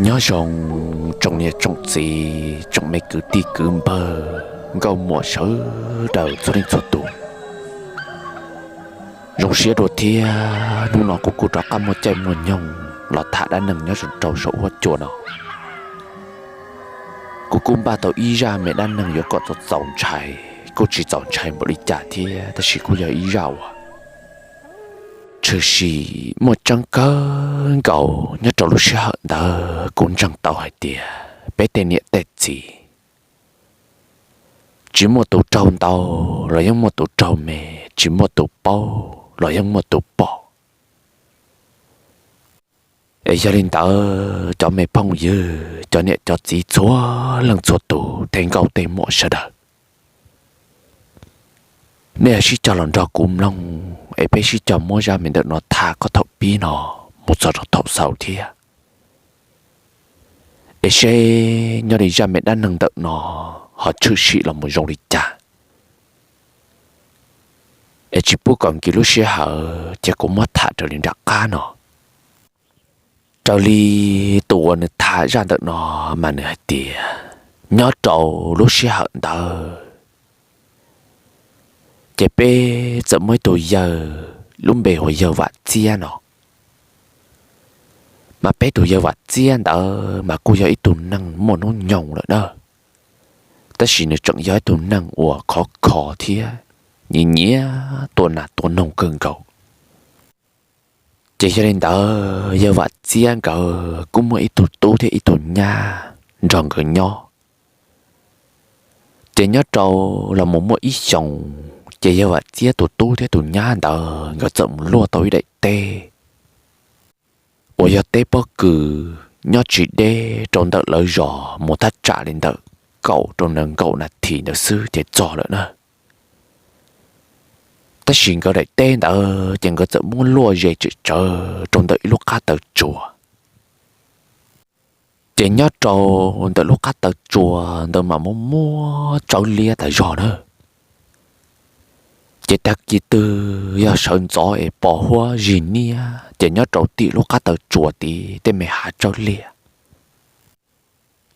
Nyob zoo tsoom niam tsoom txiv, tsoom me kwv tij kwv npawg, nkauj muam sawv daws txhua leej txhua tus. Zoo siab dua thiab hnub no kuv kuj rov qab muaj caij muaj nyoog los tham dab neeg nyob rau saum huab cua no. Kuv kuj npaj tau ib zaj me dab neeg yuav kom txaus txaus ntshai, kuj tsis txaus ntshai npaum li cas thiab, tab sis kuj yog ib zaj uas tshwm sim muaj tseeb kawg nkaus. Nyob rau lub sij hawm ntawd kuv ntseeg tau hais tias peb tej niam tej txiv tsis muaj tus raug ntau los yeej muaj tus raug me, tsis muaj tus paub los yeej muaj tus pom. Es yog li ntawd cov me phooj ywg, cov niam cov txiv txhua leej txhua tus, tej nkauj tej muam sawv daws, nej sib cog los nrog kuv mloog es peb sib cog muab zaj me ntawm no tham kom thaum pib no mus txog rau thaum xaus thiab. Es seb nyob li zaj me dab neeg ntawm no ho tshwm sim los mus zoo li cas. Es tsis pub kom nkim lub sij hawm ces kuv muab tham raws li nram qab no. Raws li tus uas nws tham zaj ntawm no mas nws hais tias nyob rau lub sij hawm ntawd ces peb txawm muaj ib tug yawg lub npe hu ua yawg Vam Txiab no. Mas peb tus yawg Vam Txiab ntawd mas kuj yog ib tug neeg muaj hnub nyoog lawm na, tab sis nws tseem yog ib tug neeg uas khov kho thiab nyiam nyiam tua nas tua noog kawg nkaus. Ces yog li ntawd yawg Vam Txiab nkawd kuj muaj ib tug tub thiab ib tug nyab nrog nkawd nyob. Ces nyob rau los mus muaj ib xyoos ces yawg Vam Txiab tus tub thiab tus nyab ntawd nkawd txawm mus luaj tau ib daim teb uas yog teb pob kws nyob tsis deb rau ntawm lawv zos mus thaj tsam li ntawm kaum rau nees nkaum nas this ntawd xwb ces txog lawm na. Tab sis nkawd daim teb ntawd ces nkawd txawm muab luaj ze tsem tsawv rau ntawm ib lub qab taw tsua. Ces nyob rau ntawm lub qab taw tsua ntawd mas muaj muaj tsawb liab tas zog na. Ces tag kis twg yog sawv ntxov es pos huab zig niab ces nyob rau tim lub qab taw tsua tid tej me hav tsawb liab,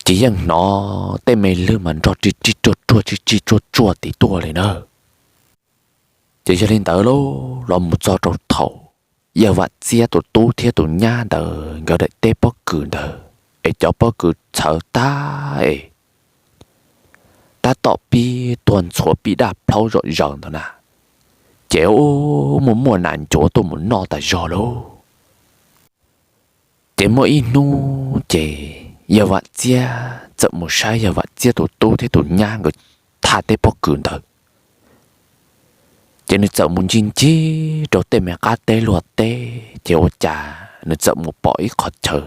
ces yeej hnov tej me lwg mas nrog rig rig ruag ruag rig rig ruag ruag tid tuaj li na. Ces yog li ntawd los mus txog rau thaum yawg Vam Txiab tus tub thiab tus nyab ntawd nkawd daim teb pob kws ntawd es cov pob kws txhawv tag es tab tom pib tuag ntxhuav pib daj plhaub zom zaws ntawd na, ces muaj muaj nas ncuav tuaj mus noj tas zog lauj. Ces muaj ib hnub ces yawg Vam Txiab txawm mus saib yawg Vam Txiab tus tub thiab tus nyab nkawd thaj teb pob kws ntawd. Ces nws txawm mus ncig ncig rau tej me qab teb luag teb ces ua cas nws txawm mus pom ib qhov chaw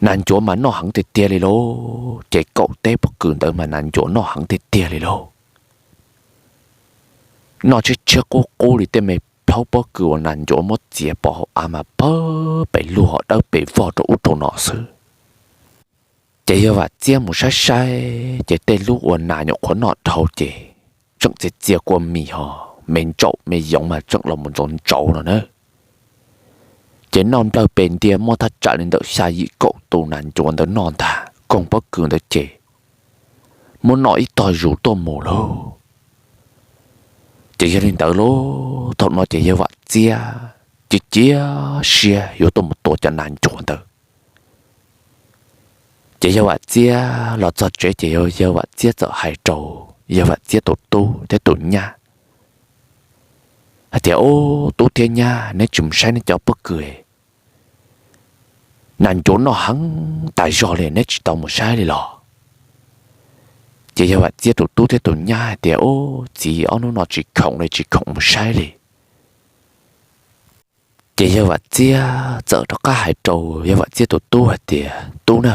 nas ncuav mas noj heev tiag tiag li lauj. Ces kaum teb pob kws ntawd mas nas ncuav noj heev tiag tiag li lauj. Noj tshiab tshiab qub qub li tej me plhaub pob kws uas nas ncuav muab txiav pov hauv av mas pawg pes lug hos dawb pes vog rau ub rau no xwb. Ces yawg Vam Txiab mus saib saib ces tej lub uas nas nyuam qhuav noj dhau ces tseem txias txias kua mis hos me ntsaum me yoov mas tseem los mus ntxuav ntsauv no na. Ces noj nplawg pes ntia muaj thaj tsam li ntawm xya yim kaum tus nas ncuav ntawd noj ntag, koog pob kws ntawd ces muab noj ib tog zus tuaj mus lauj. Ces yog li ntawd lauj, thaum no ces yawg Vam Txiab cia cia siab yuav tuaj mus tua cov nas ncuav ntawd. Ces yawg Vam Txiab los txog tsev ces yawg Vam Txiab txawm hais rau yawg Vam Txiab tus tub thiab tus nyab hais tias, Ub, tub thiab nyab, neb tsis mus saib neb cov pob kws, nas ncuav noj heev tas zog li, neb tsis tau mus saib li los? Ces yawg Vam Txiab tus tub thiab tus nyab hais tias, Ub, txiv, ob hnub no tsis khoom li, tsis khoom mus saib li. Ces yawg Vam Txiab txawm rov qab hais rau yawg Vam Txiab tus tub hais tias, Tub na,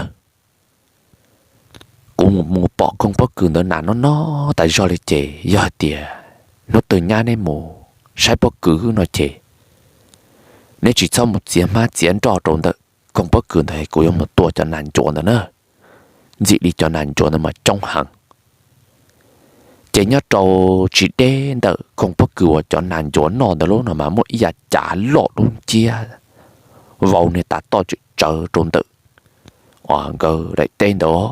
kuv mus mus pom koog pob kws ntawd nas noj noj tas zog li ces yog hais tias hnub twg nyab neb mus saib pob kws no ces neb tsis txhob mus txiav hmab txiav nroj rau ntawm koog pob kws ntawd, kuv yuav mus tua cov nas ncuav ntawd na. Ntxim li cov nas ncuav ntawd mas coob heev. Ces nyob rau tsis deb ntawm koog pob kws uas cov nas ncuav noj ntawd lub no mas muaj ib yav cav loj dub nciab vau niag tav toj tsawv tsawv rau ntawm uas nkawd daim teb ntawd.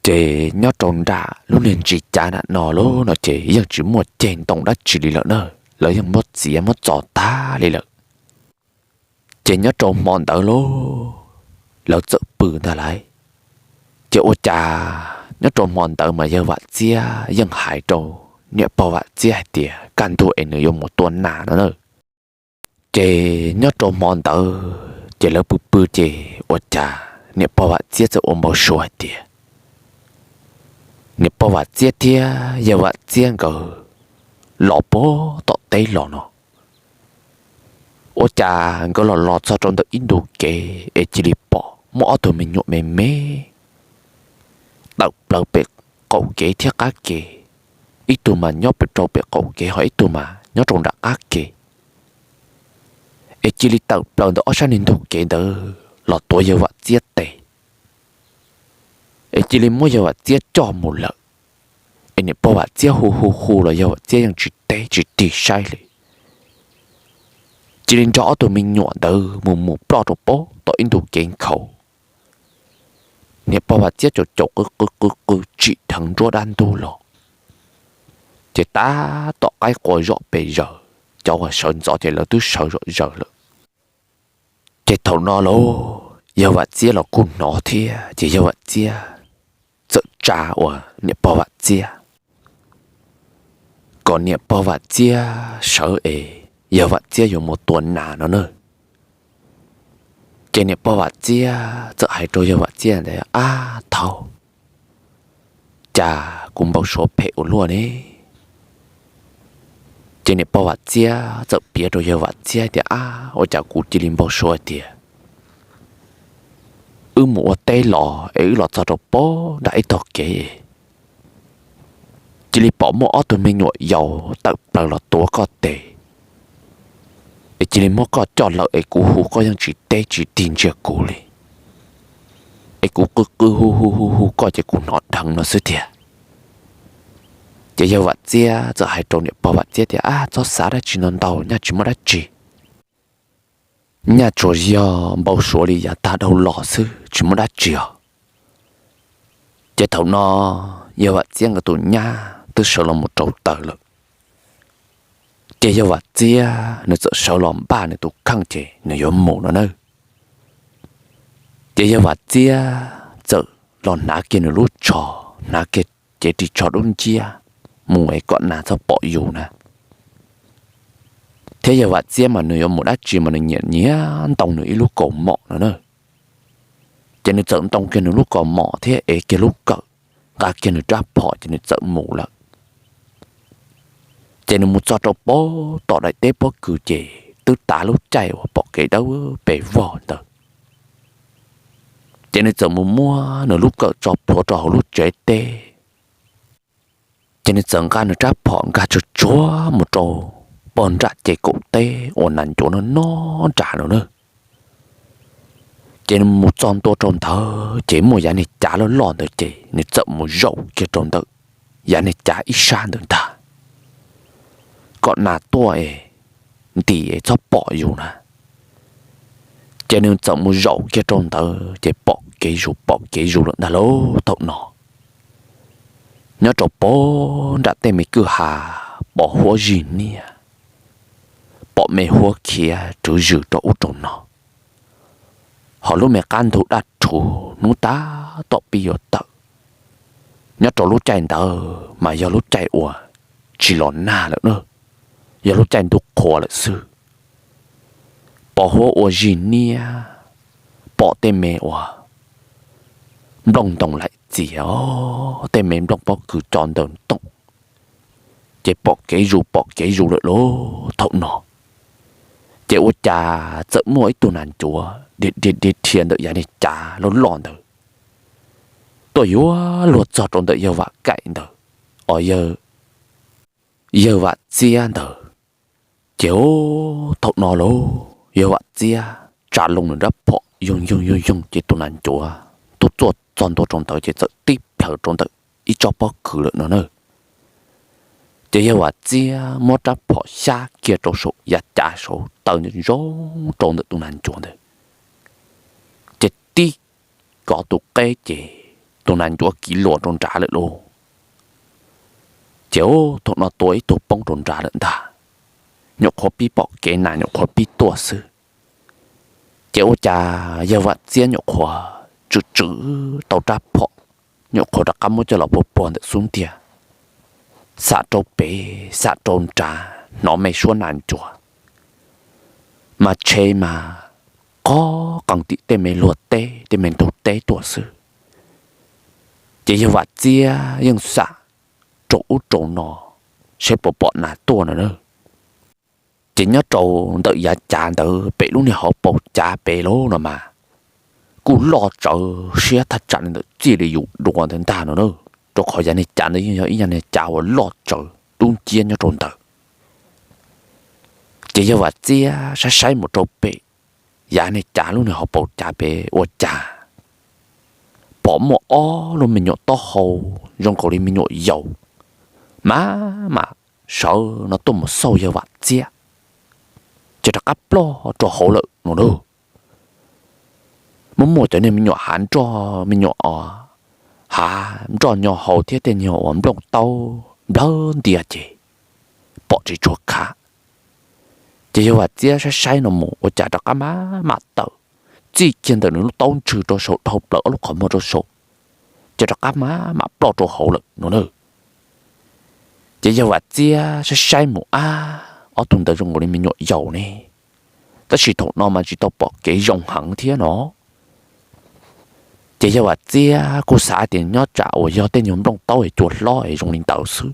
Ces nyob rau nram lub niag ntsis cav nram no lawm no ces yeej tsis muaj ceg ntoo dab tsi li lawm na, lawv yeej muab txiav muab txo tag li lawm. Ces nyob rau hmo ntawd lauj, lawv txawm pw ntag lauj. Ces ua cas nyob rau hmo ntawd mas yawg Vam Txiab yeej hais rau niam pog Vam Txiab hais tias kaj ntug es nws yuav mus tua nas no na. Ces nyob rau hmo ntawd ces lawv pw pw ces ua cas niam pog Vam Txiab txawm ua npau suav hais tias niam pog Vam Txiab thiab yawg Vam Txiab nkawd los puag tom teb los no. Ua cas nkawd los los txog rau ntawm ib ntu kev es cia li pom muaj ob tug me nyuam me me tawm plaws pem qaum kev thiab qab kev, ib tug mas nyob pem rau pem qaum kev ho ib tug mas nyob rau nram qab kev. Es cia li tawm plaws ntawm ob sab niag ntug kev ntawd los tuav yawg Vam Txiab tes, es cia li muab yawg Vam Txiab coj mus lawm. Es niam pog Vam Txiab hu hu hu los yawg Vam Txiab yeej tsis teb tsis tig saib li. Cia li nrog ob tug me nyuam ntawd mus mus ploj rau puag tom ib ntu kev nkhaus. Niam pog Vam Txiab caum caum qw qw qw qw tsim dheev nruab dab ntub los, ces tab tom qaib qua zom pes zaws, cov uas sawv ntxov ces lawv twb sawv zom zaws lawm. Ces thaum no lauj, yawg Vam Txiab los kuj hnov thiab ces yawg Vam Txiab txawm tsa uas niam pog Vam Txiab kom niam pog Vam Txiab sawv es yawg Vam Txiab yuav mus tua nas no na. Ces niam pog Vam Txiab txawm hais rau yawg Vam Txiab tias, Ab thaub, cas kuv npau suav phem ua luaj ne? Ces niam pog Vam Txiab txawm piav rau yawg Vam Txiab tias, Ab, ua cas kuv cia li npau suav tias wb mus ua teb los es wb los txog rau puag nram ib tog kev, cia li pom muaj ob tug me nyuam yaus tawm plaws los tuav koj tes, es cia li muab koj coj lawm es kuv hu koj yeej tsis teb tsis tig ntsia kuv li, es kuv qw qw hu hu hu hu koj ces kuv hnov dheev no xwb tiag. Ces yawg Vam Txiab txawm hais rau niam pog Vam Txiab tias, Ab, txhob xav dab tsi no ntau, nyaj tsis muaj dab tsi. Nyaj tsuas yog npau suav li yav tag dhau los xwb, tsis muaj dab tsi os. Ces thaum no yawg Vam Txiab nkawd tus nyab twb sawv los mus rau taws lawm. Ces yawg Vam Txiab nws txawm sawv los npaj nws tus kheej ces nws yuav mus no na. Ces yawg Vam Txiab txawm los hnav kiag nws lub tsho, hnav kiag cev ris tsho dub nciab mus es kom nas txhob pom yus na. Thiab yawg Vam Txiab mas nws yuav mus dab tsi mas nws nyiam nyiam ntoo nws ib lub kaus mom no na. Ces nws txawm ntoo kiag nws lub kaus mom thiab ev kiag lub kawm, nqa kiag nws rab phom ces nws txawm mus lawm. Ces nws mus txog rau puag tom daim teb pob kws ces twb tav lub caij uas pom kev dawb pes vog ntawd. Ces nws txawm mus muab nws lub kawm tso plhuav rau hauv lub tsev teb. Ces nws txawm nqa nws rab phom nkag tsuag tsuag mus rau pog nram ces kaum teb uas nas ncuav no no nram no na. Ces nws mus txog ntua rau ntawd ces muaj yav niag cav loj loj ntawd ces nws txawm mus zaum kiag rau ntawm yav niag cav ib sab ntawd ntag, kom nas tuaj es ntim es txhob pom yus na. Ces nws txawm mus zaum kiag rau ntawd ces pom kev zus pom kev zus lawm ntag lauj. Thaum no nyob rau puag nram tej me kwj ha pom huab zig niab, pom me huab khiav rwv zws rau ub rau no. Ho lub me qab ntug daj rhuv hnub tab tom pib yuav tawm. Nyob rau lub caij ntawd mas yog lub caij uas tsis los nag lawm na, yog lub caij ntuj qhua lawm xwb. Pom huab ua zig niab, pom tej me uas nplooj ntoo laim txias, tej me nplooj pob kws co ntawm toom, ces pom kev zus pom kev zus lawm lauj. Thaum no ces ua cas txawm muaj ib tug nas ncuav dhia dhia dhia ntawm yav niag cav loj loj ntawd tuaj yuav luag txog rau ntawm yawg Vam Kaim ntawd, os, yawg Vam Txiab ntawd. Ces thaum no lauj, yawg Vam Txiab tsa loo nws rab phom yoog yoog yoog yoog ces tus nas ncuav tuaj txuaj txog ntua rau ntawd ces txawm tib plhaws rau ntawm ib tsob pob kws lawm no na. Ces yawg Vam Txiab muab rab phom xyab kiag rau saum yav cav saud taw ntsoov rau ntawm tus nas ncuav ntawd, ces tib kov tus qeb ces tus nas ncuav kiv luas rau nrad lawm lauj. Ces thaum no tua ib tug poob rau nrad lawm ntag, nyuam qhuav pib pom kev na nyuam qhuav pib tuaj xwb. Ces ua cas yawg Vam Txiab nyuam qhuav tswm tswm tau rab phom, nyuam qhuav rov qab muab coj los puag puag ntawm xub ntiag, xam rau pem xam rau nrad hnov me suab nas ncuav mas tshe mas qog qees tim tej me luag teb tej me ntug teb tuaj xwb. Ces yawg Vam Txiab yeej xam rau ub rau no seb puas pom nas tuaj no na. Ces nyob rau ntawm yav cav ntawd pem lub niag hauv paus cav pem lub no mas kuj loj tsawv siab thaj tsam li ntawm txij li yus dua ntawd ntag no na, rau qhov yav niag cav ntawd yeej yog ib yav niag cav uas loj tsawv dub nciab nyob rau ntawd. Ces yawg Vam Txiab saib saib mus rau pem yav niag cav lub niag hauv paus cav pem ua cas pom muaj ob lub me nyuam taub hau zoo nkaus li me nyuam yaus mas mam sawv no tuaj mus xauj yawg Vam Txiab, ces rov qab ploj rau hauv lawm no lauj. Muaj muaj cov niag me nyuam hav nroj me nyuam hav nroj nyo hau thiab tej nyuag uas nplooj taub nplawg ntias ces pom tsis tshua khav. Ces yawg Vam Txiab saib saib no mus ua cas rov qab mam mam tawm, txij kiag ntawm nws lub taub ntswg rau saum dhau plaws ob lub qhov muag rau saum, ces rov qab mam mam ploj rau hauv lawm no na. Ces yawg Vam Txiab saib saib mus ab, ob tug ntawd zoo nkaus li me nyuam yaus ne, tab sis thaum no mas tsis tau pom kev zoo heev thiab no. Ces yawg Vam Txiab kuj xav tias nyob tsam uas yog tej nyuag nplooj taub es cua hlob es zoo li ntawd xwb.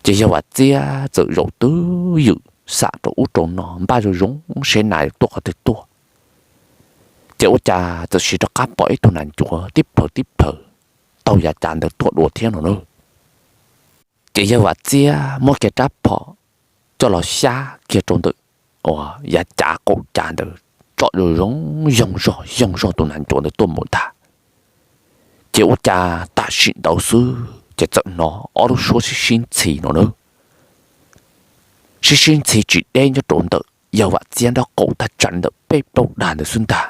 Ces yawg Vam Txiab txawm zaum twb ywm xam rau ub rau no npaj zoo zoo seb nas tuaj qhov twg tuaj. Ces ua cas txawm sim rov qab pom ib tug nas ncuav tib plhaws tib plhaws taug yav cav ntawd tuaj dua thiab no na. Ces yawg Vam Txiab muab kiag rab phom coj los xyab kiag rau ntawm uas yav cav qaum cav ntawd, tsom zoo zoo yoog zog yoog zog tus nas ncuav ntawd tuaj mus ntag. Ces ua cas tam sim ntawd xwb ces txawm hnov ob lub suab sib sib ntxhi no na, sib sib ntxhi tsis deb nyob rau ntawm yawg Vam Txiab nraub qaum thaj tsam ntawm peb plaub dag ntawd xwb ntag.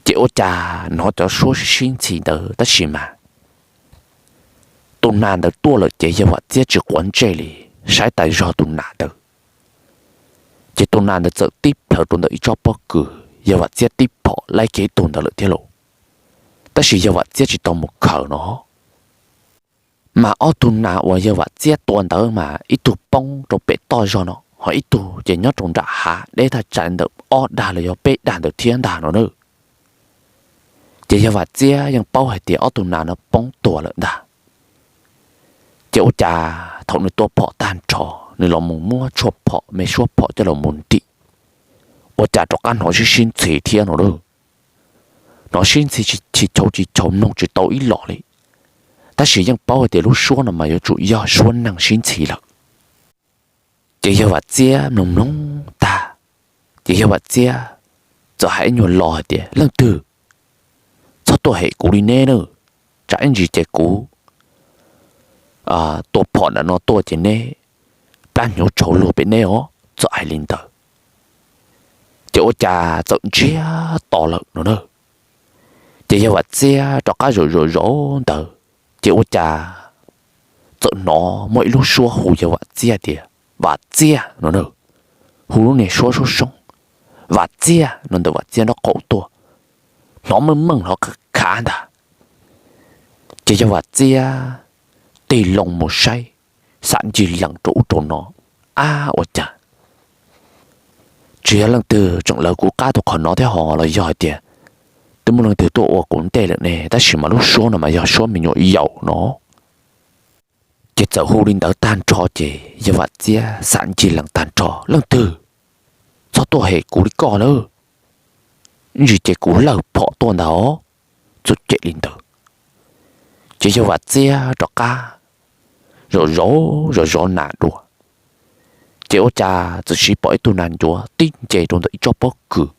Ces ua cas hnov cov suab sib sib ntxhi ntawd tab sis mas tus nas ntawd tuaj lawm ces yawg Vam Txiab tsis quav ntsej li, saib tas zog tus nas ntawd. Ces tus nas ntawd txawm tib plhaws rau ntawm ib tsob pob kws, yawg Vam Txiab tib phom laib kiag ib tug ntawd lawm thiab lauj. Tab sis yawg Vam Txiab tsis tau mus khaws no, mas ob tug nas uas yawg Vam Txiab tua ntawd mas ib tug poob rau pem toj zog no, ho ib tug ces nyob rau nram hav deb thaj tsam ntawm ob dag los yog peb dag ntawd thiab ntag no na. Ces yawg Vam Txiab yeej paub hais tias ob tug nas no poob tuag lawm ntag. Ces ua cas thaum nws tua phom tag nrho, nws los mus muab tshuaj phom me suab phom coj los mus ntim, ua cas rov qab hnov sib sib ntxhi thiab no lauj. Hnov sib ntxhi tsis chau tsis chau mloog tsis tau ib los li, tab sis yeej paub hais tias lub suab no mas yuav tsum yog suab neeg sib ntxhi lawm. Ces yawg Vam Txiab mloog mloog tag, ces yawg Vam Txiab txawm hais ib nyuag lo hais tias, Leej twg, txhob tuaj hem kuv li neb na, tsam ib ntsis ces kuv tua phom ntawm no tuaj ces neb plab hnyuv tshau lug pem neb os. Txawm hais li ntawd, ces ua cas txawm ntsiag to lawm no na. Ces yawg Vam Txiab rov qab zaum zaum zaum ntawd, ces ua cas txawm hnov muaj ib lub suab hu yawg Vam Txiab tias, Vam Txiab no na, hu lub niag suab soob soob, Vam Txiab no ntawm Vam Txiab nraub qaum tuaj, hnov meej meej hnov khav khav ntag. Ces yawg Vam Txiab tig loo mus saib, xam ncig lees rau ub rau no, ab ua cas tsis yog leej twg tseem lawv kuv qab tus qhov no thiab ho los yog hais tias twb muaj leej twg tuaj ua kuv ntej lawm ne, tab sis mas lub suab no mas yog suab me nyuam yaus no. Ces txawm hu li ntawd tag nrho ces yawg Vam Txiab xam ncig lees tag nrho, Leej twg, txhob tuaj hem kuv li koj lawm, ib ntsis ces kuv lawj phom tuaj ntag os. Txawm cem li ntawd, ces yawg Vam Txiab rov qab zov zov zov zov nas dua, ces ua cas txawm sim pom ib tug nas ncuav tib nce rau ntawm ib tsob pob kws,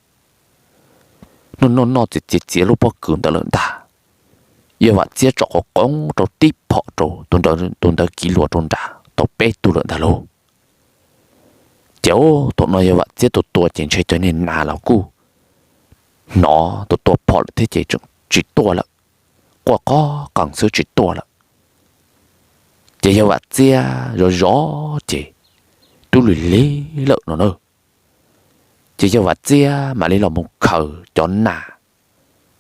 noj noj noj txiav txiav txiav lub pob kws ntawd lawm ntag. Yawg Vam Txiab tsom qhov qoob rau tib phom rau tus ntawd kiv luas rau nram tau peb tug lawm ntag lauj. Ces thaum no Yawg Vam Txiab tus tua ces ntshe cov niag nas los kuj hnov tus tua phom lawm thiab ces tsis tuaj lawm, quaj qog qees xwb tsis tuaj lawm. Ces Yawg Vam Txiab zov zov ces twb lig lig lawm no na. Ces Yawg Vam Txiab mam li los mus khaws cov nas.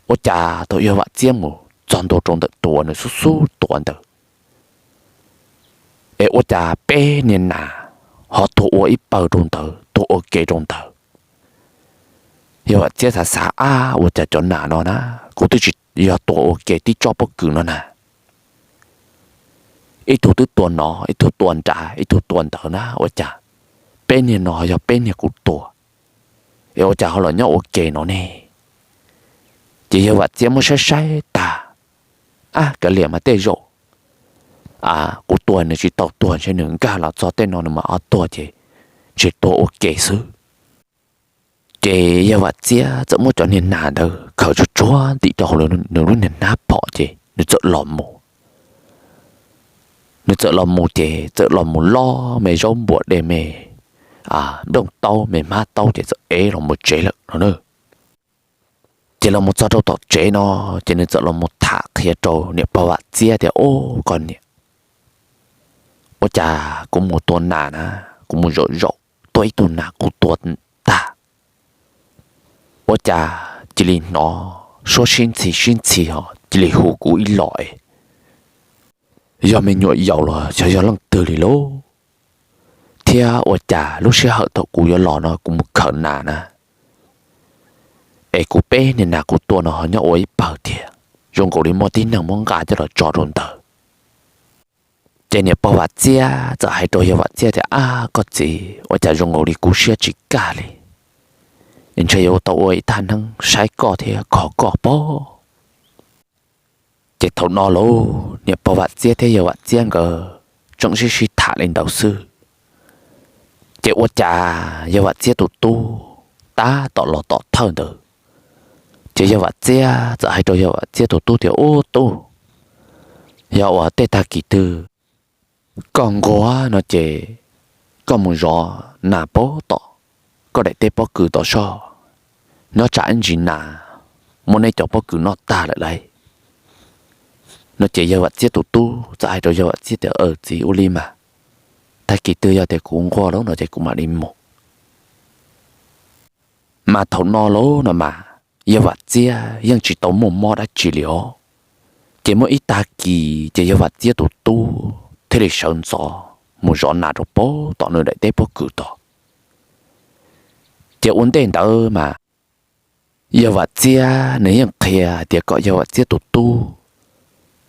Ua cas thaum Yawg Vam Txiab mus txog ntua rau ntawm tus uas nws xub xub tua ntawd, es ua cas peb niag nas ho tuag ua ib pawg rau ntawd, tuag ua ke rau ntawd. Yawg Vam Txiab xav xav, ab, ua cas cov nas no na, kuv twb tsis yog tua ua ke tib tsob pob kws no na. Ib tug twb tua no, ib tug tua nrad, ib tug tua ntawd na, ua cas peb niag no yog peb niag kuv tua, es ua cas ho los nyob ua ke no ne? Ces Yawg Vam Txiab muab saib saib tag, ab, kav liam mas tej zaum kuv tua nws tsis tau tuag, ntshe nws nkag los txog tej no nws mam ho tuag ces ntshe tua ua ke xwb. Ces Yawg Vam Txiab txawm muab cov niag nas ntawd khaws tsuag tsuag ntim rau hauv nws lub niag hnab phom ces nws txawm los mus. Nws txawm los mus ces txawm los mus lov me zaub npuas de me nplooj taub me hmab taub ces txawm ev los mus tsev lawm no na. Ces los mus txog rau tom tsev no, ces nws txawm los mus tham qhia rau niam pog Vam Txiab tias, Ub, koj niam, ua cas kuv mus tua nas na, kuv mus zaum zaum tuaj ib tug nas kuv tua tag, ua cas cia li hnov suab sib ntxhi sib ntxhi ho cia li hu kuv ib los es yog me nyuam yaus los xyov yog leej twg li lauj. Thiab ua cas lub sij hawm thaum kuv yuav los no kuv mus khaws nas na, es kuv peb niag nas kuv tua no ho nyob ua ib pawg thiab, zoo nkaus li muaj tib neeg muab nqa coj los tso rau ntawd. Ces niam pog Vam Txiab txawm hais rau Yawg Vam Txiab tias, Ab, koj txiv, ua cas zoo nkaus li kub siab tsis kaj li, ntshe yuav tau ua ib thaj neeb saib koj thiab kho koj pob. Ces thaum no lauj, niam pog Vam Txiab thiab Yawg Vam Txiab nkawd tseem sib sib tham li ntawd xwb, ces ua cas Yawg Vam Txiab tus tub tab tom los tom thawj ntawd, ces Yawg Vam Txiab txawm hais rau Yawg Vam Txiab tus tub tias, Ub tub, yog uas tej tag kis twg koj nquag no ces koj mus zov nas pab tom koj daim teb pob kws tod soj, nyob tsam ib ntsis nas muab neb cov pob kws noj tag lawm lauj. No ces Yawg Vam Txiab tus tub txawm hais rau Yawg Vam Txiab tias, Aws txiv, ua li mas tag kis twg yog tias kuv nquag lawm no ces kuv mam li mus. Mas thaum no lauj no mas Yawg Vam Txiab yeej tsis tau muaj mob dab tsi li os. Ces muaj ib tag kis ces Yawg Vam Txiab tus tub thiaj li sawv ntxov mus zov nas rau pab tom nws daim teb pob kws tod. Ces ua ntej ntawd mas Yawg Vam Txiab nws yeej qhia hais tias kom Yawg Vam Txiab tus tub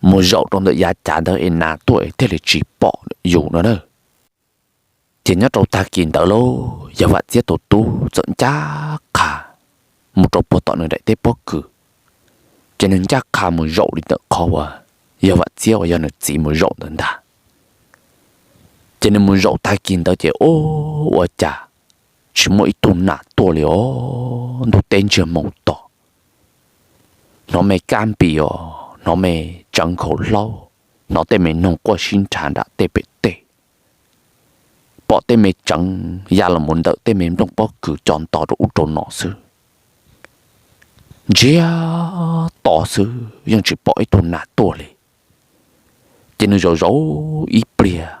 mus zaum rau ntawm yav cav ntawd es nas tuaj es thiaj li tsis pom yus no na. Ces nyob rau tag kis ntawd lauj, Yawg Vam Txiab tus tub txawm ncaj qha mus rau puag tom nws daim teb pob kws. Ces nws ncaj qha mus zaum li ntawm qhov uas Yawg Vam Txiab uas yog nws txiv mus zaum ntawd ntag. Ces nws mus zaum tag kis ntawd ces ub, ua cas tsis muaj ib tug nas tuaj li os. Ntuj teb ntsiag moo to, hnov me kab npis os, hnov me tseev nkhaus hlaub, hnov tej me noog quaj sib nrhav nram tej pem tej, pom tej me tseev ya los mus ntawm tej me nplooj pob kws co nto rau ub rau no xwb. Ntsiag to xwb, yeej tsis pom ib tug nas tuaj li. Ces nws zaum zaum ib pliag,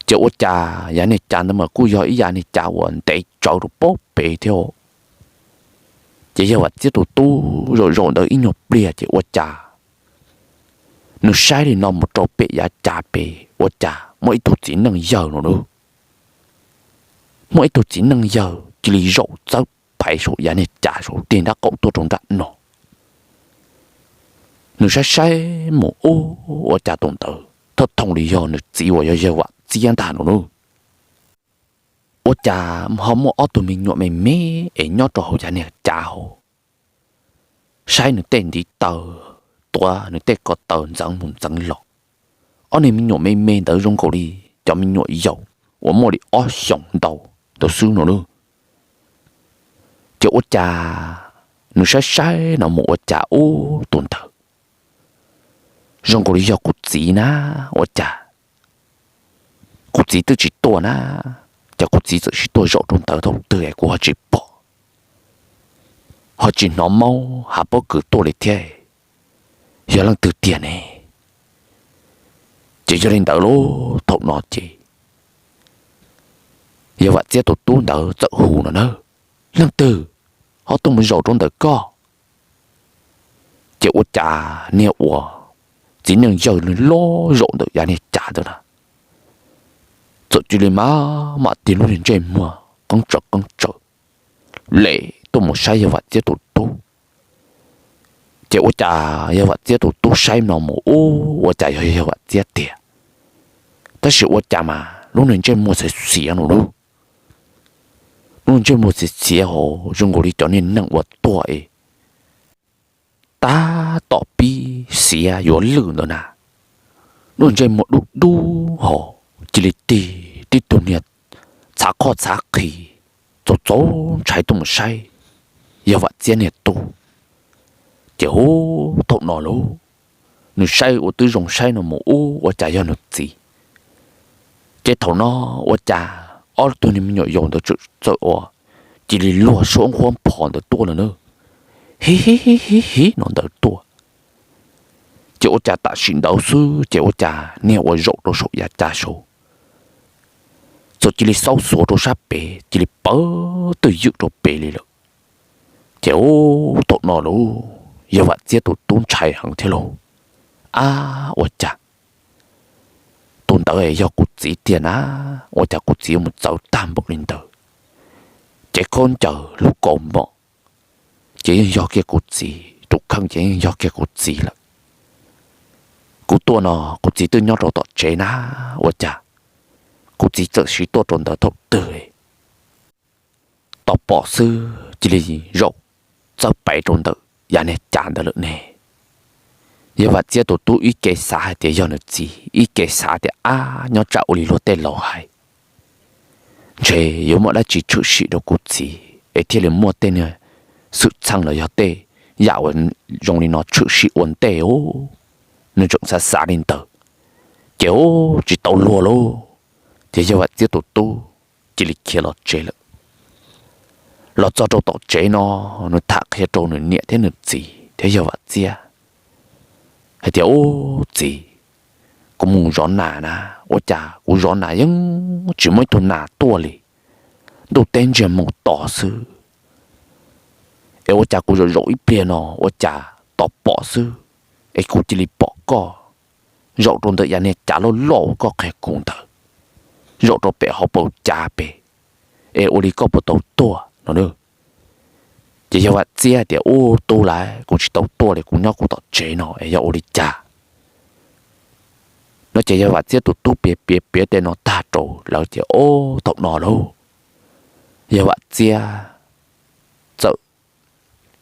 ces ua cas yav niag cav ntawd mas kuj yog ib yav niag cav uas ntev tsawv rau pab pem thiab. Ces Yawg Vam Txiab tus tub zaum zaum ntawd ib nyuag pliag ces ua cas nws saib li no mus rau pem yav cav pem ua cas muaj ib tug txiv neej yawg no na. Muaj ib tug txiv neej yawg cia li zaum txawb phaiv saum yav niag cav saum tig nrab qaum tuaj rau nram no. Nws saib saib mus ub, ua cas tus ntawd thaj thooj li yog nws txiv uas yog Yawg Vam Txiab ntag no na. Ua cas ho muaj ob tug me nyuam me me es nyob rau hauv yav niag cav hauv, saib nws tej ntiv taw, tuav nws tej ko taw ntxeev mus ntxeev los. Ob niag me nyuam me me ntawd zoo nkaus li cov me nyuam yaus uas muaj li ob xyoos ntau ntawd xwb no na. Ces ua cas nws saib saib no mus ua cas ub, tus ntawd zoo nkaus li yog kuv txiv na, ua cas kuv txiv twb tsis tuaj na, ces kuv txiv txawm sib tuaj zaum rau ntawd thaum twg es kuv ho tsis pom, ho tsis hnov maub hav pob kws tuaj li thiab, yog leej twg tiag ne? Ces yog li ntawd lauj, thaum no ces yawg Vam Txiab tus tub ntawd txawm hu no na, leej twg ho tuaj mus zaum rau ntawm koj? Ces ua cas niag uas txiv neej yawg loj zaum ntawm yav niag cav ntawd na, txawm cia li mam mam tig lub niag ntsej muag qeeb tsawv qeeb tsawv lem tuaj mus saib yawg Vam Txiab tus tub. Ces ua cas yawg Vam Txiab tus tub saib no mus ub, ua cas yog yawg Vam Txiab tiag, tab sis ua cas mas lub niag ntsej muag xiav xiav no lauj. Lub niag ntsej muag xiav xiav hos zoo nkaus li cov niag neeg uas tuag es tab tom pib xiav yuav lwj ntawd na. Lub niag ntsej muag dub dub hos cia li tig tib tug niag txhav qhoj txhav qhis txaus txaus ntshai tuaj mus saib yawg Vam Txiab niag tub. Ces ub, thaum no lauj, nws saib ua twb zoo saib no mus ub, ua cas yog nws txiv. Ces thaum no ua cas ob tug niag me nyuam yaus ntawd txawm ua cia li luag suab huab phom ntawd tuaj no na, hib hib hib hib no ntawd tuaj. Ces ua cas tam sim ntawd xwb ces ua cas niag uas zaum rau saum yav cav saud txawm cia li xaub xuav rau sab pem cia li pawv twj ywm rau pem li lawm. Ces ub, thaum no lauj, yawg Vam Txiab tus tub ntshai heev thiab lauj. Ab, ua cas tus ntawd yog kuv txiv tiag na, ua cas kuv txiv yuav mus txawv tag npaum li ntawd? Ces khaub ncaws lub kaus mom ces yeej yog kiag kuv txiv, tus kheej ces yeej yog kiag kuv txiv lawm. Kuv tuaj no kuv txiv twb nyob rau tom tsev na, ua cas kuv txiv txawm siv tuaj rau ntawd thaum twg tos pom xwb cia li zaum txawb paiv rau ntawm yav niag cav ntawd lawm ne. Yawg Vam Txiab tus tub ib ke xav hais tias yog nws txiv, ib ke xav tias ab, nyob tsam ua li luag tej laus hais, ntshe yuav muaj dab tsi tshwm sim rau kuv txiv es thiaj li muaj tej niag xwm txheej los yog tej yam uas zoo li no tshwm sim ua ntej os. Nws tseem xav xav li ntawd, ces ub, tsis tau luag lauj, ces yawg Vam Txiab tus tub cia li khiav los tsev lawm. Los txog rau tom tsev no, nws tham qhia rau nws niam thiab nws txiv thiab yawg Vam Txiab hais tias, ub txiv, kuv mus zov nas na, ua cas kuv zov nas yeej tsis muaj ib tug nas tuaj li, ntuj teb ntsiag moo to xwb. Es ua cas kuv zaum zaum ib pliag no ua cas tos pom xwb, es kuv cia li pom koj zaum rau ntawm yav niag cav loj loj uas koj qhia kuv ntawd, zaum rau pem hauv paus cav pem, es ua li koj puas tau tuaj no. Ces yawg Vam Txiab tias, ub tub, lawv kuv tsis tau tuaj li, kuv nyob kuv tom tsev no es yog ua li cas no. Ces yawg Vam Txiab tus tub piav piav piav tej no tag rau lawv ces, ub, thaum no lauj, yawg Vam Txiab txawm,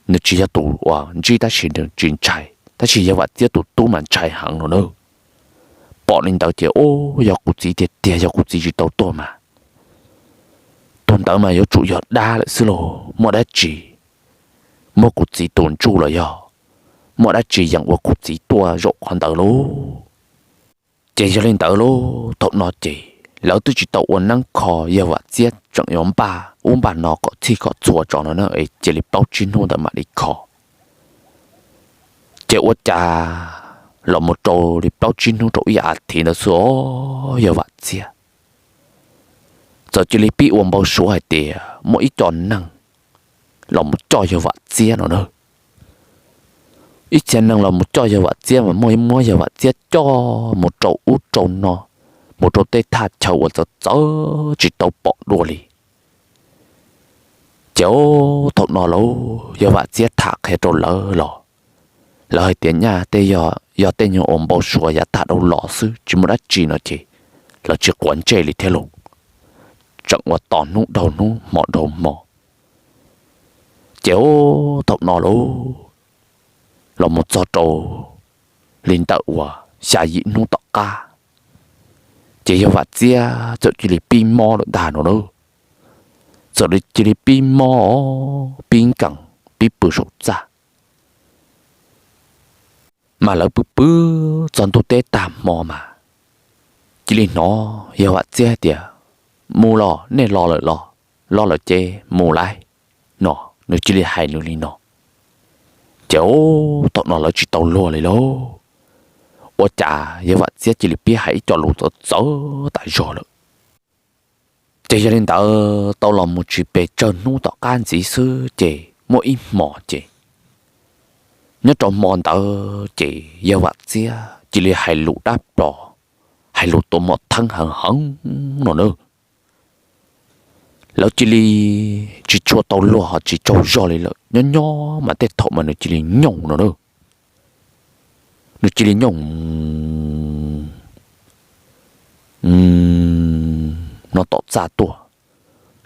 nws tsis yog tus uas ntsib tab sis nws tsis ntshai, tab sis yawg Vam Txiab tus tub mas ntshai heev no na. Pom li ntawd ces, ub, yog kuv txiv tiag tiag, yog kuv txiv tsis tau tuaj mas tus ntawd mas yuav tsum yog dab lawm xwb lauj, muaj dab tsi, muab kuv txiv tus ntsuj los yog muaj dab tsi yeem ua kuv txiv tuaj zaum qhov ntawd lauj. Ces yog li ntawd lauj, thaum no ces lawv twb tsis tau ua neeb kho, yawg Vam Txiab tseem yuav npaj ub npaj no kom txhij kom txhua tso no na, cia li plaub tsib hnub ntawd mam li kho. Ces ua cas los mus rau li plaub tsib hnub rau ib as thiv ntawd xwb os, yawg Vam Txiab txawm cia li pib ua npau suav hais tias muaj ib co neeg los mus coj yawg Vam Txiab no na. Ib txhia neeg los mus coj yawg Vam Txiab mas muaj ib muab yawg Vam Txiab coj mus rau ub rau no, mus rau tej thaj chaw uas txawv txawv tsis tau pom dua li. Ces thaum no lauj, yawg Vam Txiab tham qhia rau lawv los lawv hais tias nyaj tej, yog tej nyuag ua npau suav yav tag dhau los xwb, tsis muaj dab tsi no ces lawv tsis quav ntsej li thiab lauj. Tseem ua tos hnub dhau hnub hmo dhau hmo. Ces thaum no lauj, los mus txog rau li ntawm uas xya yim hnub tom qab, ces yawg Vam Txiab txawm cia li pib mob lawm ntag no lauj. Txawm cia li pib mob, pib nkees, pib pw saum txaj. Mas lawv pw pw txog ntuj teb tag hmo mas cia li hnov yawg Vam Txiab hais tias, mus los, nej los lawm los? Los lawm ces mus lauj, no. Nws cia li hais nws li no. Ces thaum no lawv tsis tau luag li lauj, ua cas yawg Vam Txiab cia li pib hais ib co lus txawv txawv tas zog lawm. Ces yog li ntawd tau los mus tsis pes tsawg hnub tom qab ntxiv xwb ces muaj ib hmo ces nyob rau hmo ntawd ces yawg Vam Txiab cia li hais lus dab plos, hais lus tua mom theeb heev heev no na. Lawv cia li tsis tshua tau luag ho tsis tsaug zog li lawm, nyob nyob mas tej thaum mas nws cia li nyooj no na. Nws cia li nyooj no tom txaj tuaj,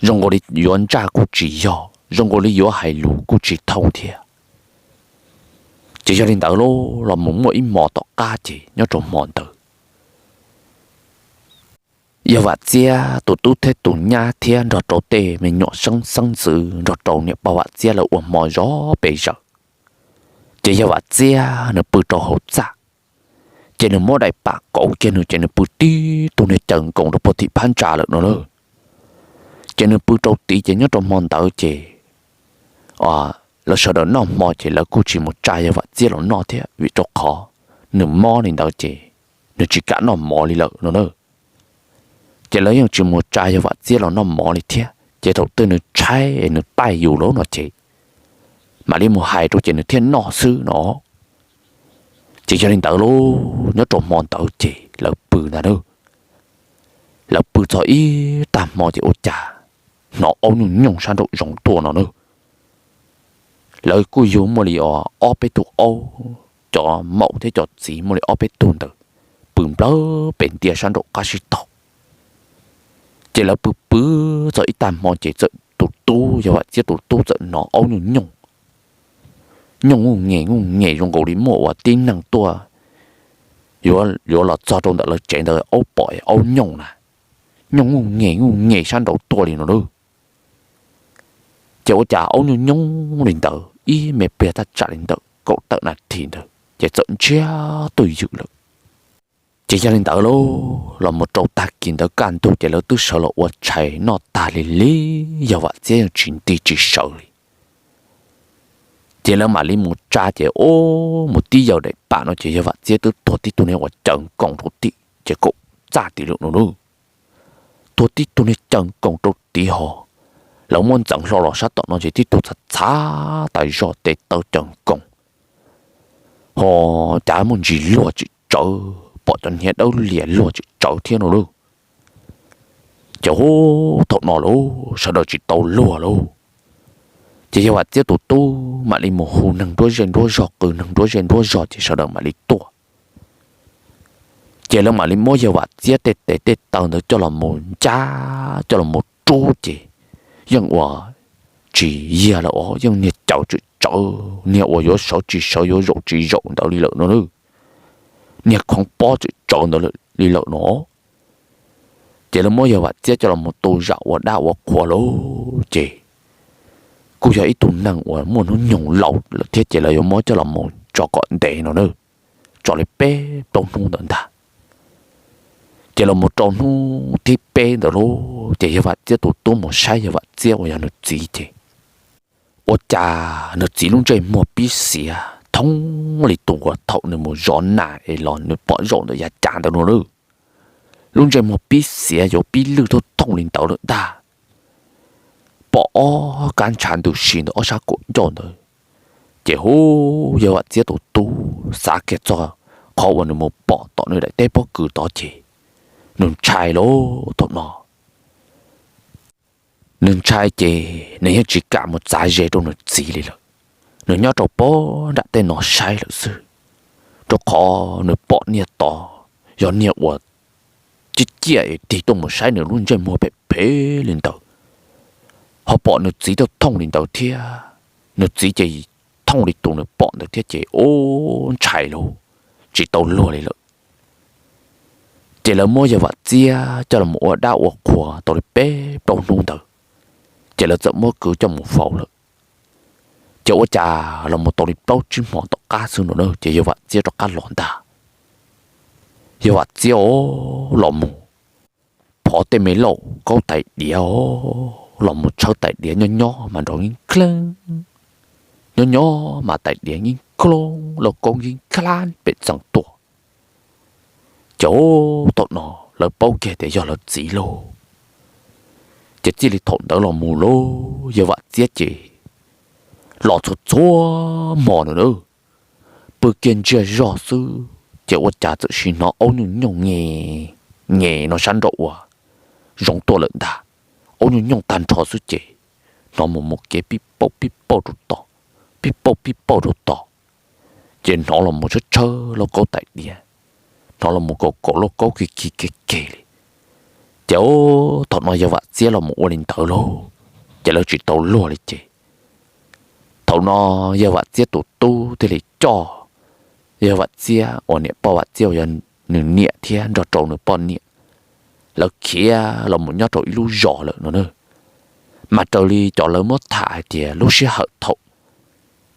zoo nkaus li yuav ntsaj kuj tsis yog, zoo nkaus li yuav hais lus kuj tsis thauj thiab. Ces yog li ntawd los mus muaj ib hmo tom qab ces nyob rau hmo ntawd yawg Vam Txiab tus tub thiab tus nyab thiab nrog rau tej me nyuam xeeb xeeb ntxwv nrog rau niam pog Vam Txiab lawv ua hmo zov pes zaws. Ces yawg Vam Txiab nws pw rau hauv txaj, ces nws muab daim pam kauv kiag nws ces nws pw tib tug niag caws nkoos rau puag tim phab ntsa lawm no lauj. Ces nws pw rau tid ces nyob rau hmo ntawd ces lawv sawv daws noj hmo ces lawv kuj tsis mus tsa yawg Vam Txiab los noj thiab vim rau qhov nws mob li ntawd ces nws tsis kam noj mov li lawm no na. Ces lawv yeej tsis mus tsa yawg Vam Txiab los noj mov li thiab ces thaum twg nws tshaib nws taij yus lawm no ces mam li mus hais rau ces nws thiaj noj xwb no. Ces yog li ntawd lauj, nyob rau hmo ntawd ces lawv pw ntag na. Lawv pw txog ib tag hmo ces ua cas hnov aub nyooj nyooj sab nraum zoov tuaj no na. Lawv kuj yug muaj li ob peb tug aub, cov maum thiab cov txiv muaj li ob peb tug ntawd pw nplawg pes ntiag sab nraum qab sib tog. Ces lawv pw pw txog ib tag hmo ces txawm tus tub yawg Vam Txiab tus tub txawm hnov aub nyooj nyooj, nyooj nyooj nyooj zoo nkaus li muaj ua tib neeg tuaj yuav los txog rau ntawm lawv tsev ntawd, aub pom aub nyooj na, nyooj nyooj nyooj nyooj sab nraud tuaj li no lauj. Ces ua cas aub nyooj nyooj li ntawd ib me pliag thaj tsam li ntawm kaum tawm nas this ntawd ces txawm ntsiag twj ywm lawm. Ces yog li ntawd lauj, los mus rau tag kis ntawd kaj ntug ces lawv twb sawv los ua tshais noj tag li li, yawg Vam Txiab yeej tsis nti tsis sawv li. Ces lawv mam li mus tsa ces ua mus tib yaws daim pam no ces yawg Vam Txiab twb tuag tib tug niag uas caws nkoos rau tim ces kaum txaj tim lawm no lauj. Tuag tib tug niag caws nkoos rau tid ho, lawv muab ntxeev hlo los sab tom no ces tib tug txhav txhav tas zog tes taw caws nkoos ho, cas muaj ntsis luag tsis tsawv, pom cov hniav dawb lias luag tsis tsawv thiab no lauj. Ces hu, thaum no lauj sawv daws tsis tau luag lauj. Ces yawg Vam Txiab tus tub mam li mus hu neeg nruab zej nruab zog, qw neeg nruab zej nruab zog ces sawv daws mam li tuaj. Ces lawv mam li muab yawg Vam Txiab tej tes tej taw ntawd coj los mus ncab coj los mus rub ces yeej ua tsis yiag lawm os, yeej niag caws tsawv tsawv, niag uas yuav sawv tsis sawv yuav zaum tsis zaum ntawd li lawm no lauj. Niag khoov pob tsawv tsawv ntawd li lawm no. Ces lawv muab yawg Vam Txiab coj los mus tu zam ua dab ua qhua lauj ces kuj yog ib tug neeg uas muaj hnub nyoog laus lawm thiab ces lawv yuav muab coj los mus tso kom ntev no na, tso li peb plaub hnub ntawd ntag. Ces los mus rau hnub thib peb ntawd lauj ces yawg Vam Txiab tus tub mus saib yawg Vam Txiab uas yog nws txiv ces ua cas nws txiv lub ntsej muag pib xiav thoob li tus uas thaum nws mus zov nas es los nws pom zaum ntawm yav cas ntawd no lauj. Lub ntsej muag pib xiav yuav pib lwj thooj thooj li ntawd lawm ntag. Pom ob kab ntsha ntws si ntawm ob sab kaum ncauj ntawd. Ces hu, yawg Vam Txiab tus tub xav kiag txog qhov uas nws mus pom tom nws daim teb pob kws tod ces nws ntshai lauj. Thaum no nws ntshai ces nws yeej tsis kam mus txav ze rau nws txiv li lawm. Nws nyob rau pob nram tej no saib lawm xwb, rau qhov nws pom niag tod yog niag uas ciaj ciaj es tig tuaj mus saib nws lub ntsej muag phem phem li ntawd, ho pom nws txiv tuaj thooj li ntawd thiab. Nws txiv ces thooj li tus nws pom ntawd thiab ces ub ntshai lauj, tsis tau luag li lawm. Ces lawv muab yawg Vam Txiab coj los ua dab ua qhua tau li peb plaub hnub ntawd, ces lawv txawm muab kwv coj mus faus lawm. Ces ua cas los mus tau li plaub tsib hmo tom qab xwb no na ces yawg Vam Txiab rov qab los ntag. Yawg Vam Txiab os, los mus phov tej me lauj kaub tais diav os, los mus tshawb tais diav nyob nyob mas nrov nkeeb kheeb, nyob nyob mas tais diav nkeeb kheeb, lauj kaub nkeeb kheeb pem txee tuaj. Ces thaum no lawv paub kiag tias yog lawv txiv lauj. Ces txij li thaum ntawd los mus lauj, yawg Vam Txiab ces los txhua txhua hmo no na, pw kiag ntsiag zog xwb ces ua cas txawm sim hnov aub nyooj nyooj nge nge no sab nraum uas zoov tuaj lawm ntag. Aub nyooj nyooj tag nrho xwb ces hnov mus mus kev pib pauj pib pauj rau tom, pib pauj pib pauj rau tom. Ces hnov los mus tshawb tshawb lauj kaub tais diav, hnov los mus kaum kaum lauj kaub kiv kiv kiv kiv li. Ces thaum no yawg Vam Txiab los mus ua li ntawd lauj, ces lawv tsis tau luag li ces thaum no yawg Vam Txiab tus tub thiaj li coj yawg Vam Txiab uas niam poj Vam Txiab uas yog nws niam thiab nrog rau nws poj niam, lawv khiav los mus nyob rau ib lub zos lawm no na. Mas raws li cov lawv muab tham hais tias lub sij hawm thaum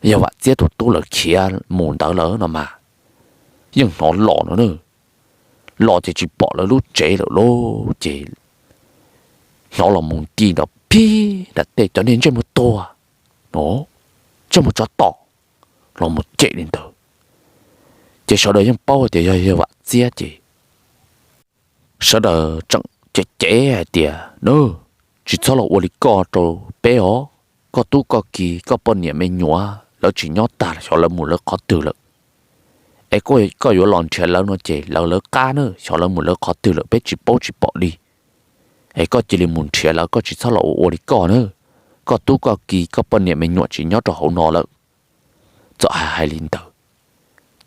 yawg Vam Txiab tus tub lawv khiav mus ntawd lawm no mas yeej hnov los no na, los ces tsis pom lawv lub tsev lawm lauj ces hnov los mus nti nrov phib nram tej cov niag ntsej muag tuag no, ntsej muag tsov tom los mus cem li ntawd. Ces sawv daws yeej paub hais tias yog yawg Vam Txiab ces sawv daws tseem cem cem hais tias, Nws, tsis txhob los ua li koj rau peb os, koj tub koj ki koj poj niam me nyuam lawv tsis nyob tag, xyov lawv mus lawv qhov twg lawm. Es koj yuav los nrhiav lawv no ces lawv lawv qab na, xyov lawv mus lawv qhov twg lawm peb tsis paub tsis pom li. Es koj cia li mus nrhiav lawv, koj tsis txhob los ua ua li koj na. Koj tub koj ki koj poj niam me nyuam tsis nyob rau hauv no lawm. Txawm hais hais li ntawd,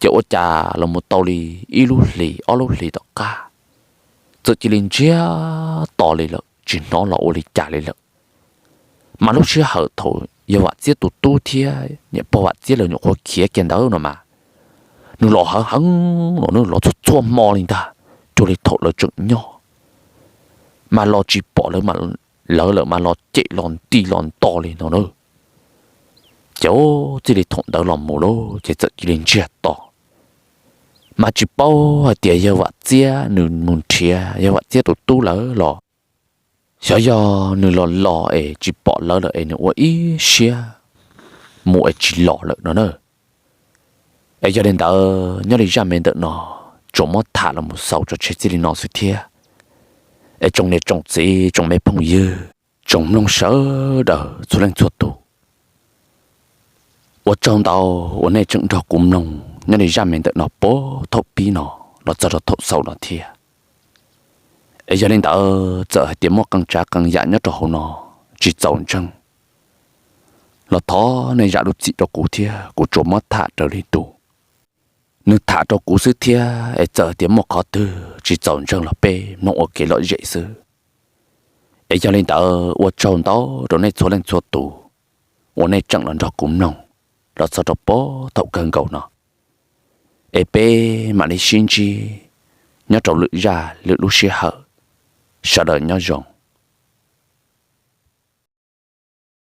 ces ua cas los mus tau li ib lub hlis ob lub hlis tom qab, txawm cia li ntsiag to li lawm tsis hnov los ua li cas li lawm. Mas lub sij hawm thaum yawg Vam Txiab tus tub thiab niam pog Vam Txiab lawv nyuam qhuav khiav kiag ntawd no mas, nws los heev heev los, nws los txhua txhua hmo li ntag, cuag li thaum lawv tseem nyob. Mas los tsis pom lawv lawm mas los cem los nti los nto li no na. Ces txij li thaum ntawd los mus lauj ces txawm cia li ntsiag to. Mas tsis paub hais tias yawg Vam Txiab nws mus nrhiav yawg Vam Txiab tus tub lawv los, xyov yog nws los los es tsis pom lawv lawm es nws ua ib siab mus es tsis los lawm no na. Es yog li ntawd nyob li zaj me ntawm no tsuas muab tham los mus xaus tso tseg txij li no xwb thiab. Es tsoom niam tsoom txiv tsoom me phooj ywg tsoom mloog sawv daws txhua leej txhua tus, ua tsaug ntau uas nej tseem nrog kuv mloog nyob li zaj me ntawm no puag thaum pib no los txog rau thaum xaus no thiab. Es yog li ntawd txawm hais tias muaj qee tsav qee yam nyob rau hauv no tsis txaus ntseeg los thov nej zam lub txim rau kuv thiab, kuv tsuas muab tham raws li tus nws tham rau kuv xwb thiab. Es txawm hais tias muaj qhov twg tsis txaus ntseeg los peb mloog ua kev lom zem xwb. Es yog li ntawd ua tsaug ntau rau nej txhua leej txhua tus uas nej tseem los nrog kuv mloog los txog rau puag thaum kawg nkaus no. Es peb mam li sib ntsib nyob rau lwm zaj lwm lub sij hawm. Sawv daws nyob zoo.